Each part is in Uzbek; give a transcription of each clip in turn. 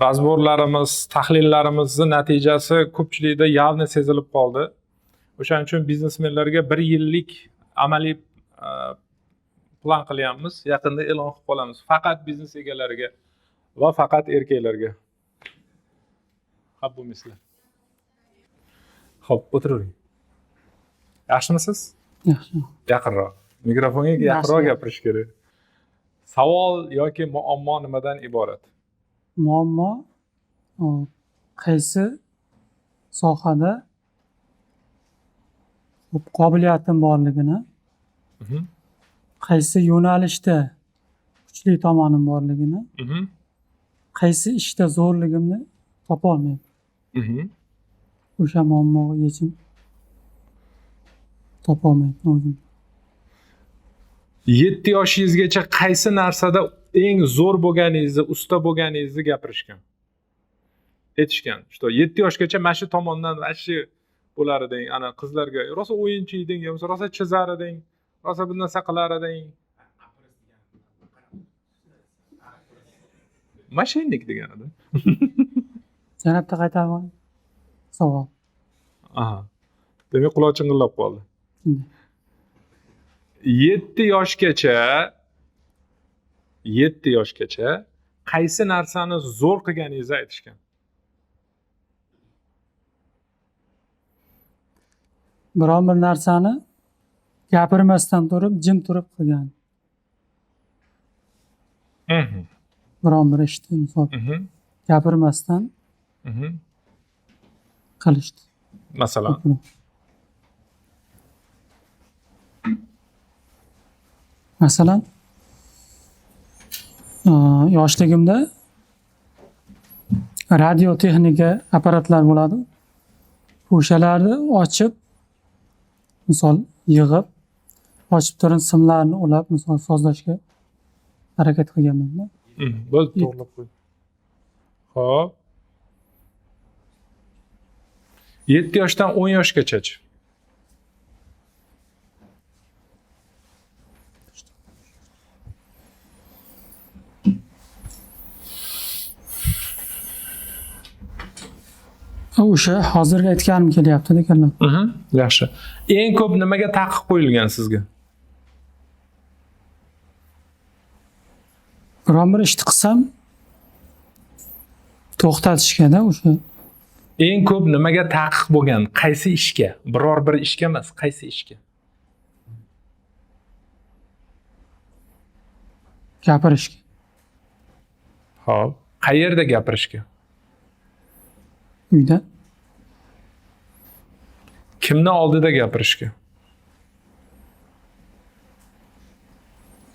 Разборlarimiz, tahlillarimizni natijasi ko'pchilikda явно sezilib qoldi. O'shaning uchun biznesmenlarga 1 yillik amaliy plan qilyapmiz. Yaqinda e'lon qilib qolamiz. Faqat biznes egalariga va faqat erkaklarga. Xafa bo'lmaysizlar. Xo'p, o'tiravering. Yaxshimisiz? Yaxshi. Yaqinroq. Mikrofonga yaqinroq Yaxshi. gapirish kerak. Savol yoki muammo nimadan iborat? Muammo qaysi sohada qobiliyatim borligini, qaysi yo'nalishda kuchli tomonim borligini, qaysi ishda zo'rligimni topolmayman. O'sha muammoga yechim topolmayman o'zim. 7 yoshingizgacha qaysi narsada eng zo'r bo'lganingizni, usta bo'lganingizni gapirishgan. Aytishgan, что 7 yoshgacha mana shu tomondan mana shu bo'lar eding, ana qizlarga rosa o'yinchi eding, yo bo'lmasa rosa chizar eding, rosa bir narsa qilar eding. Moshennik deganida. Yana bitta qaytarib savol. Aha. Demak, quloq ching'illab qoldi. Shunday. 7 yoshgacha 7 yoshgacha qaysi narsani zo'r qilganingizni aytishgan. Biron bir narsani gapirmasdan turib, jim turib qilgan. Biron bir ishni misol gapirmasdan qilishdi. Masalan, Masalan, yoshligimda radio texnika apparatlar bo'ladi. O'shalarni ochib, misol yig'ib, ochib turib simlarni ulab, misol sozlashga harakat qilganman-da. Bo'ldi, to'g'rilab qo'y. Xo'p. 7 yoshdan 10 yoshgacha-chi? O'sha hozirgi aytganim kelyapti-da kallam. Yaxshi. Eng ko'p nimaga taqiq qo'yilgan sizga? Biron bir ishni qilsam to'xtatishga-da o'sha. Eng ko'p nimaga taqiq bo'lgan? Qaysi ishga? Biror bir ishga emas, qaysi ishga? Gapirishga. Xo'p, qayerda gapirishga? Uyda. Kimni oldida gapirishga?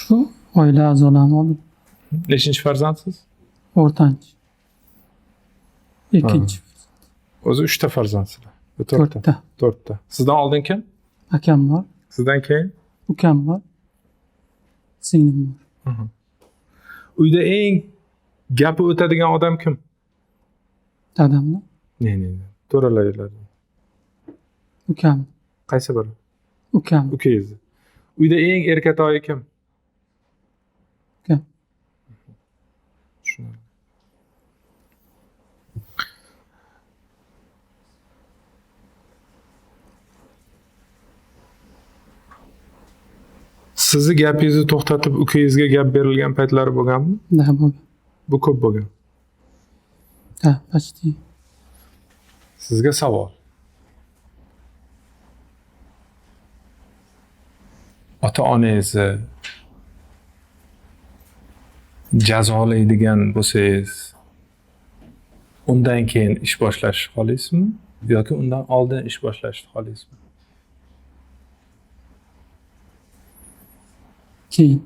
Shu oila a'zolarim oldida. Nechinchi farzandsiz? O'rtanchi. Ikkinchi. O'zi 3 ta farzandsizlar. 4ta. 4ta. 4ta. Sizdan oldin kim? Akam bor. Sizdan keyin? Ukam bor. Singlim bor. Uyda eng gapi o'tadigan odam kim? Dadamni. Ne, ne, ne. To'ralaylar. Ukam. Qaysi biri? Ukam. Ukangiz. Uyda eng erkatoyi kim? Ukam. Tushunarli. Sizni gapingizni to'xtatib ukangizga gap berilgan paytlari bo'lganmi? Da, bo'lgan. Bu ko'p bo'lgan. Da, почти. Sizga savol. Ota-onangizni jazolaydigan bo'lsangiz, undan keyin ish boshlashni xohlaysizmi yoki undan oldin ish boshlashni xohlaysizmi? Keyin.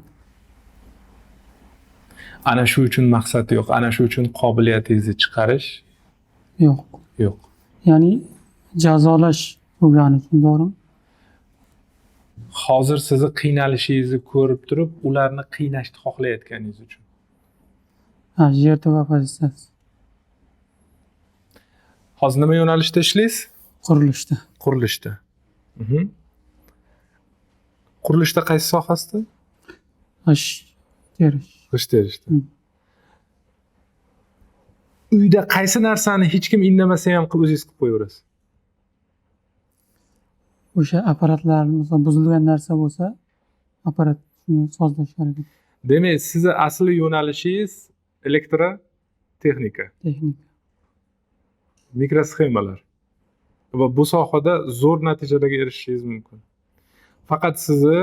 Ana shu uchun maqsad yo'q, ana shu uchun qobiliyatingizni chiqarish yo'q. Yo'q. Ya'ni jazolash bo'lgani uchun, to'g'rimi? Hozir sizni qiynalishingizni ko'rib turib, ularni qiynashni xohlayotganingiz uchun. Ha, жертва pozitsiyasi. Hozir nima yo'nalishda ishlaysiz? Qurilishda. Qurilishda. Qurilishda qaysi sohasida? G'isht terish. G'isht terishda. Uyda qaysi narsani hech kim indamasa ham o'zingiz qilib qo'yaverasiz? O'sha apparatlar, masalan, buzilgan narsa bo'lsa, apparat shuni sozlash harakat. Demak, sizni asli yo'nalishingiz elektrotexnika, Texnika. Mikrosxemalar. Va bu sohada zo'r natijalarga erishishingiz mumkin. Faqat sizni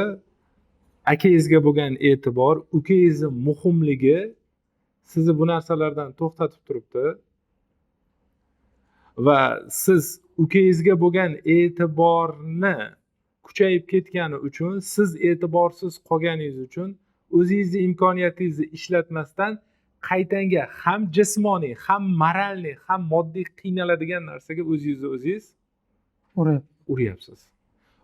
akangizga bo'lgan e'tibor, ukangizni muhimligi sizni bu narsalardan to'xtatib turibdi. Va siz ukangizga bo'lgan e'tiborni kuchayib ketgani uchun, siz e'tiborsiz qolganingiz uchun o'zingizni imkoniyatingizni ishlatmasdan qaytanga ham jismoniy, ham moralniy, ham moddiy qiynaladigan narsaga o'zingizni o'zingiz uryapsiz.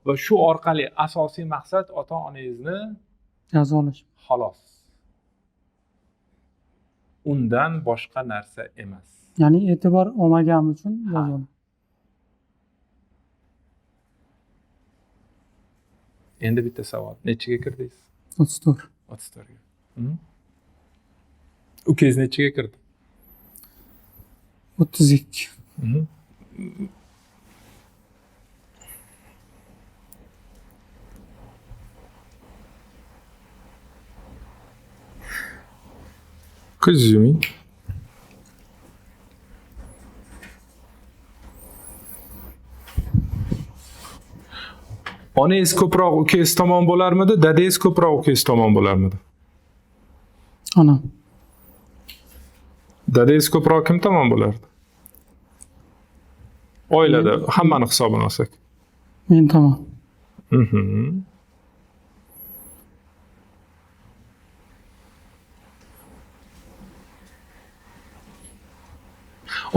Va shu orqali asosiy maqsad ota-onangizni jazolash. Xolos. Undan boshqa narsa emas. Ya'ni e'tibor olmaganim uchun jazolash. Endi bitta savol. Nechiga kirdingiz? 34. 34 ga. Ukangiz nechiga kirdi? 32. Ko'zingizni yuming. Onangiz ko'proq ukangiz tomon bo'larmidi, dadangiz ko'proq ukangiz tomon bo'larmidi? Onam. Dadangiz ko'proq kim tomon bo'lardi? Oilada hammani hisobini olsak. Men tomon.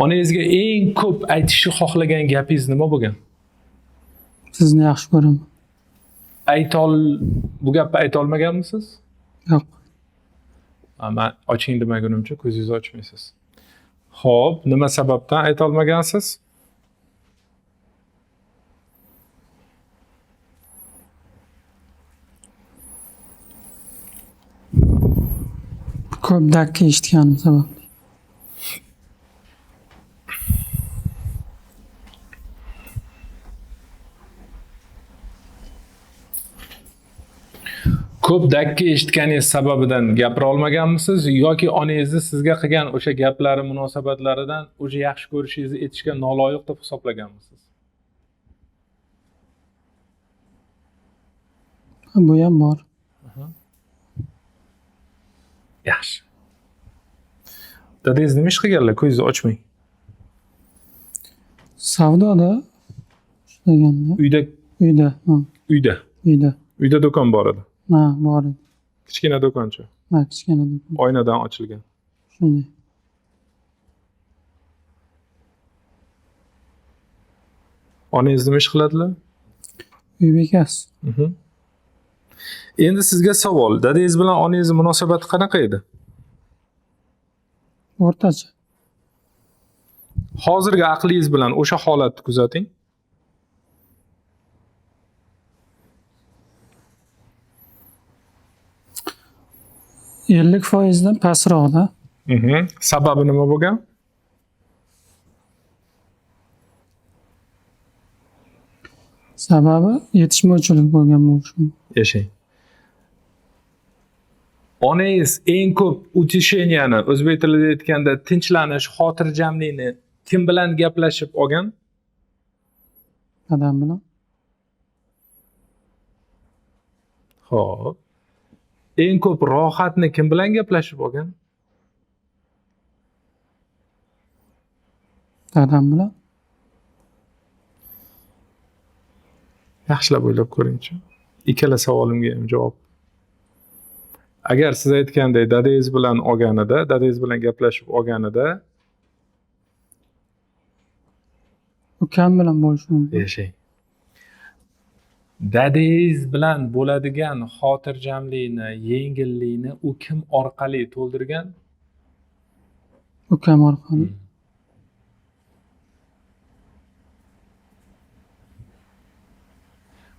Onangizga eng ko'p aytishni xohlagan gapingiz nima bo'lgan? Sizni yaxshi ko'raman. Bu gapni ayta olmaganmisiz? Yo'q. Men oching demagunimcha ko'zingizni ochmaysiz. Xo'p, nima sababdan ayta olmagansiz? Ko'p dakka eshitganim sababli. Ko'p dakka eshitganingiz sababidan gapira olmaganmisiz yoki onangizni sizga qilgan o'sha gaplari, munosabatlaridan o'sha yaxshi ko'rishingizni aytishga noloyiq deb hisoblaganmisiz? Bu ham bor. Yaxshi. Dadangiz nima ish qilganlar? Ko'zingizni ochmang. Savdoda ishlaganda. Uyda? Uyda, ha. Uyda. Uyda. Uyda do'kon bor edi. Ha, bor edi. Kichkina do'koncha. Ha, kichkina do'kon. Oynadan ochilgan. Shunday. Onangiz nima ish qiladilar? Uy bekasi. Endi sizga savol. Dadangiz bilan onangizning munosabati qanaqa edi? O'rtacha. Hozirgi aqlingiz bilan o'sha holatni kuzating. 50%dan pastroqda. Sababi nima bo'lgan? Sababi yetishmovchilik bo'lgan bo'lishi mumkin. Yashang. Onangiz eng ko'p utishенияni, o'zbek tilida aytganda tinchlanish, xotirjamlikni kim bilan gaplashib olgan? Dadam bilan. Xo'p. Eng ko'p rohatni kim bilan gaplashib olgan? Dadam bilan. Yaxshilab o'ylab ko'ringchi. Ikkala savolimga ham javob. Agar siz aytgandek dadangiz bilan olganida, dadangiz bilan gaplashib olganida ukam bilan bo'lishi mumkin. Yashang. Dadangiz bilan bo'ladigan xotirjamlikni, yengillikni u kim orqali to'ldirgan? Ukam orqali.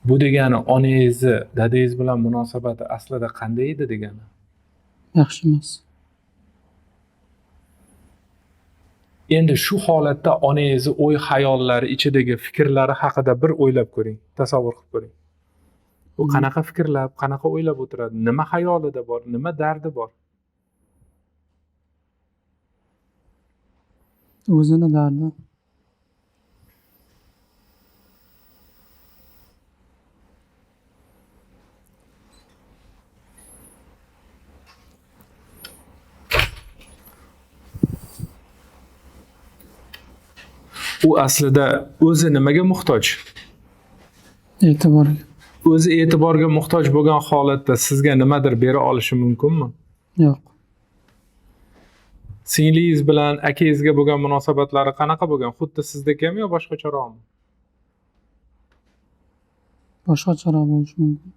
Bu degani onangizni dadangiz bilan munosabati aslida qanday edi degani? Yaxshi emas. Endi shu holatda onangizni o'y xayollari ichidagi fikrlari haqida bir o'ylab ko'ring, tasavvur qilib ko'ring. U qanaqa fikrlab, qanaqa o'ylab o'tiradi, nima xayolida bor, nima dardi bor? O'zini dardi. U aslida o'zi nimaga muhtoj? E'tiborga. O'zi e'tiborga muhtoj bo'lgan holatda sizga nimadir bera olishi mumkinmi? Yo'q. Singlingiz bilan akangizga bo'lgan munosabatlari qanaqa bo'lgan? Xuddi sizdagimi yo boshqacharoqmi? Boshqacharoq bo'lishi mumkin.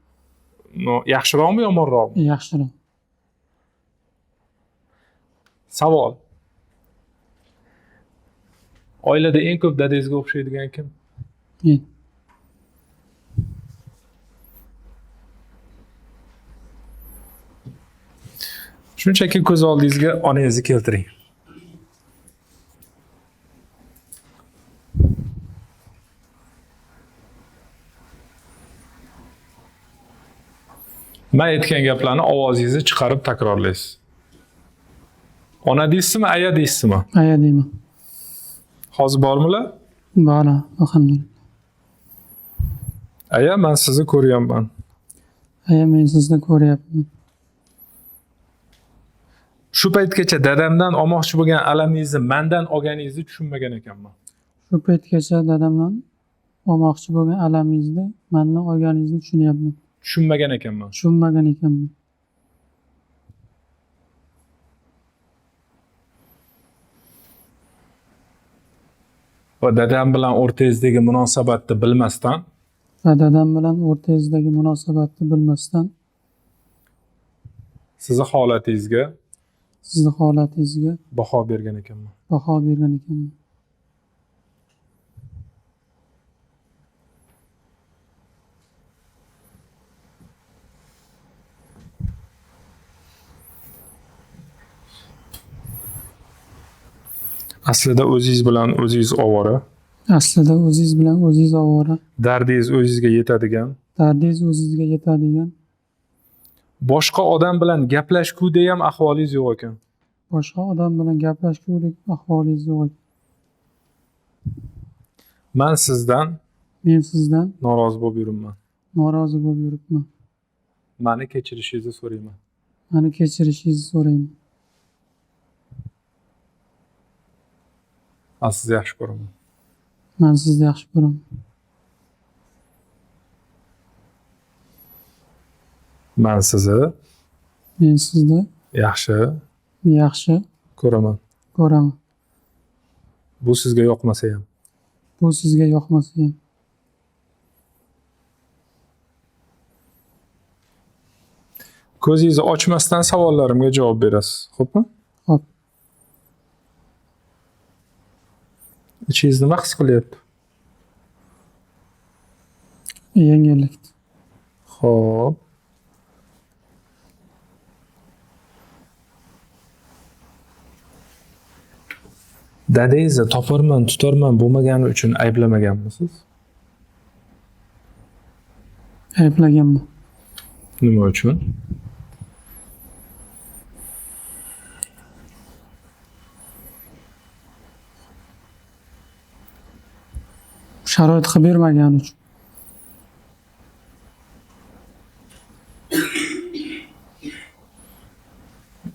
No, yaxshiroqmi, yomonroqmi? Yaxshiroq. Savol. Oilada eng ko'p dadangizga o'xshaydigan kim? Men. Shunchaki ko'z oldingizga onangizni keltiring. Men aytgan gaplarni ovozingizni chiqarib takrorlaysiz. Ona deysizmi, aya deysizmi? Aya deyman. Hozir bormilar? Bor, alhamdulillah. Aya, men sizni ko'ryapman. Aya, men sizni ko'ryapman. Shu paytgacha dadamdan olmoqchi bo'lgan alamingizni mendan olganingizni tushunmagan ekanman. Shu paytgacha dadamdan olmoqchi bo'lgan alamingizni mendan olganingizni tushunyapman. Tushunmagan ekanman. Tushunmagan ekanman. Va dadam bilan o'rtangizdagi munosabatni bilmasdan, va dadam bilan o'rtangizdagi munosabatni bilmasdan sizni holatingizga baho bergan ekanman. Baho bergan ekanman. Aslida o'zingiz bilan o'zingiz ovora. Aslida o'zingiz bilan o'zingiz ovora. Dardingiz o'zingizga yetadigan. Dardingiz o'zingizga yetadigan. Boshqa odam bilan gaplashgudek ham ahvolingiz yo'q ekan. Boshqa odam bilan gaplashgudek ahvolingiz yo'q ekan. Men sizdan Men sizdan norozi bo'lib yuribman. Norozi bo'lib yuribman. Meni kechirishingizni so'rayman. Meni kechirishingizni so'rayman. Men sizni yaxshi ko'raman. Men sizni yaxshi ko'raman. Men sizni Men sizni yaxshi yaxshi ko'raman. ko'raman. Bu sizga yoqmasa ham. Bu sizga yoqmasa ham. Ko'zingizni ochmasdan savollarimga javob berasiz, xo'pmi? Xo'p. Ichingiz nima his qilyapti? Yengillik. Xo'p. Dadangizni toparman, tutarman bo'lmagani uchun ayblamaganmisiz? Ayblaganman. Nima uchun? Sharoit qilib bermagani uchun.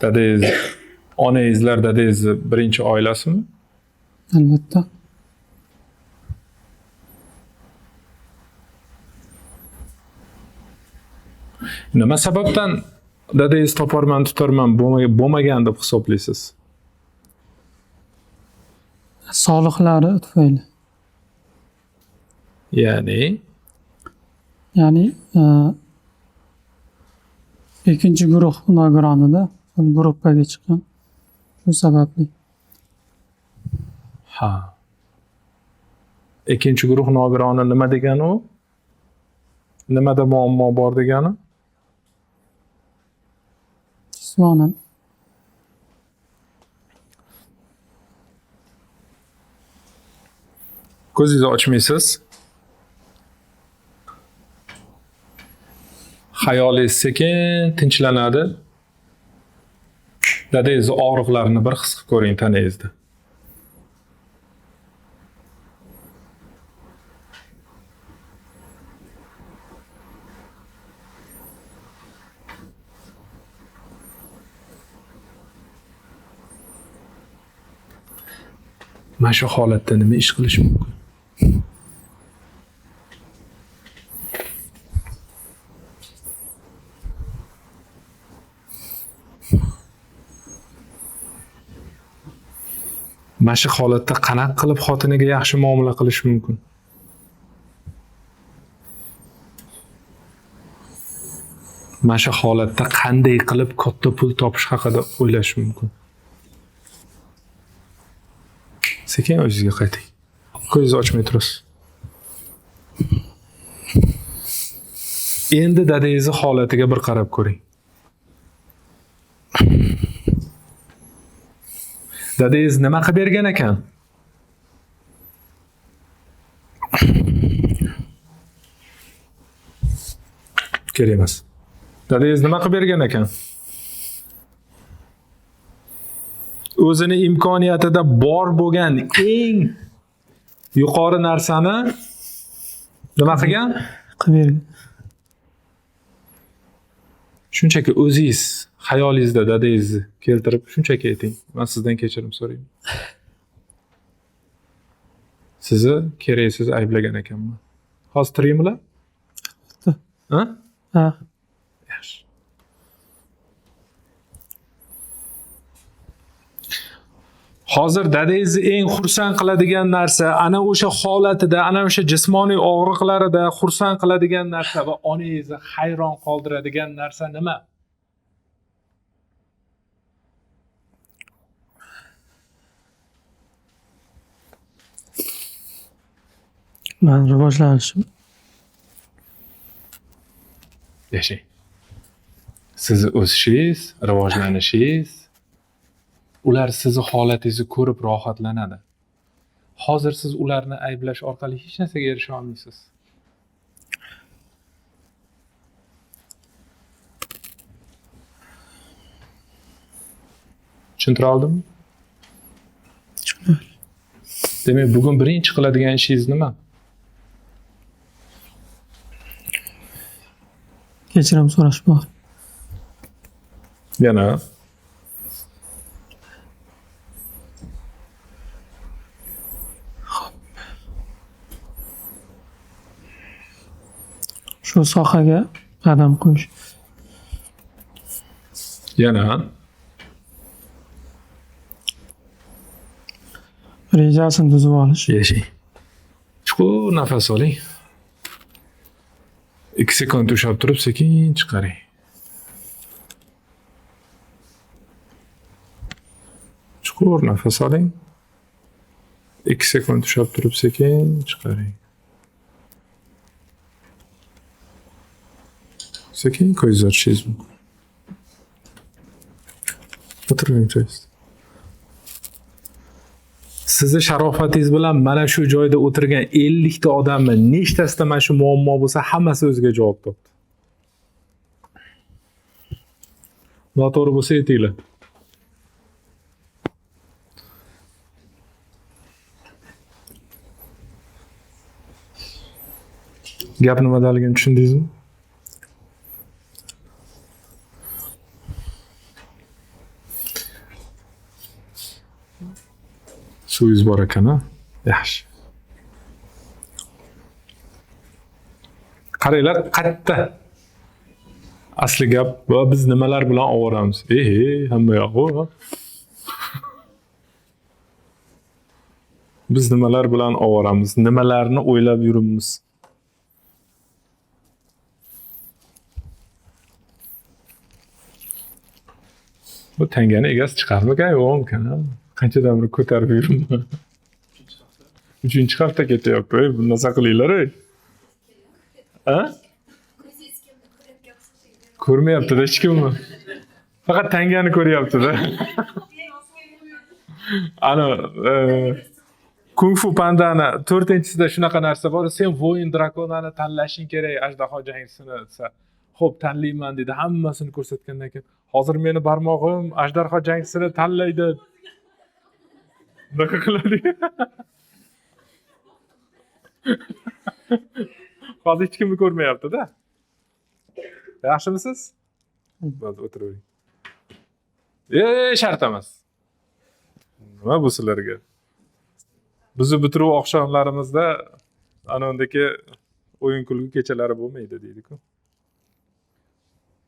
Dadangiz, onangizlar dadangizni birinchi oilasimi? Albatta. Nima sababdan dadangiz toparman, tutarman bo'lmagan deb hisoblaysiz? Soliqlari tufayli. Ya'ni? Ya'ni, ikkinchi guruh nogironida gruppaga chiqqan. Shu sababli. Ha. Ikkinchi guruh nogironi nima degani u? Nimada muammo bor degani? Jismonan. Ko'zingizni ochmaysiz. Xayolingiz sekin tinchlanadi. Dadangizni og'riqlarini bir his qilib ko'ring tanangizda. Mana shu holatda nima ish qilish mumkin? Mana shu holatda qanaqa qilib xotiniga yaxshi muomala qilish mumkin? Mana shu holatda qanday qilib katta pul topish haqida o'ylash mumkin? Sekin o'zingizga qayting. Ko'zingizni ochmay turasiz. Endi dadangizni holatiga bir qarab ko'ring. Dadangiz nima qilib bergan ekan? Kerak emas. Dadangiz nima qilib bergan ekan? O'zini imkoniyatida bor bo'lgan eng yuqori narsani nima qilgan? Qilib bergan. Shunchaki o'zingiz xayolingizda dadangizni keltirib shunchaki ayting. Men sizdan kechirim so'rayman. Sizni keraksiz ayblagan ekanman. Hozir tirikmilar? Ha? Ha. Yaxshi. Hozir dadangizni eng xursand qiladigan narsa, ana o'sha holatida, ana o'sha jismoniy og'riqlarida xursand qiladigan narsa va onangizni hayron qoldiradigan narsa nima? Men rivojlanishim. Yashang. Sizni o'sishingiz, rivojlanishingiz, ular sizni holatingizni ko'rib rohatlanadi. Hozir siz ularni ayblash orqali hech narsaga erisha olmaysiz. Tushuntira oldimmi? Tushunarli. Demak, bugun birinchi qiladigan ishingiz nima? Kechirim so'rash bor. Yana shu sohaga qadam qo'yish. Yana rejasini tuzib olish. Yashang. Chuqur nafas oling. 2 sekund ushlab turib sekin chiqaring. Chuqur nafas oling. 2 sekund ushlab turib sekin chiqaring. Sekin ko'zingizni ochishingiz mumkin. O'tiring joyingizda. Sizni sharofatingiz bilan mana shu joyda o'tirgan 50 ta odamni nechtasida mana shu muammo bo'lsa, hammasi o'ziga javob topdi. Noto'g'ri bo'lsa aytinglar. Gap nimadaligini tushundingizmi? Suvingiz bor ekan, ha? Yaxshi. Qaranglar, qayerda asli gap va biz nimalar bilan ovoramiz? Hamma yo'q-ku. Biz nimalar bilan ovoramiz? Nimalarni o'ylab yuribmiz? Bu tangani egasi chiqarmikan, yo'qmikan? Qanchadan beri ko'tarib yuribman. 3 hafta ketyapti. Ey, bu narsa qilinglar, ey. Ha? Ko'rmayapti-da hech kimmi? Faqat tangani ko'ryapti-da. Ana, Kung Fu Pandani to'rtinchisida shunaqa narsa bor: "Sen воин дракона ni tanlashing kerak, ajdaho jangchisini", desa, "Ho'p, tanlayman", deydi. Hammasini ko'rsatgandan keyin, "Hozir meni barmog'im ajdarho jangchisini tanlaydi", bunaqa qiladi. Hozir hech kimni ko'rmayaptida. Yaxshimisiz? Bo'ldi, o'tiravering. E, shart emas. Nima bu sizlarga? Bizni bitiruv oqshomlarimizda ana undagi o'yin kulgu kechalari bo'lmaydi, deydiku.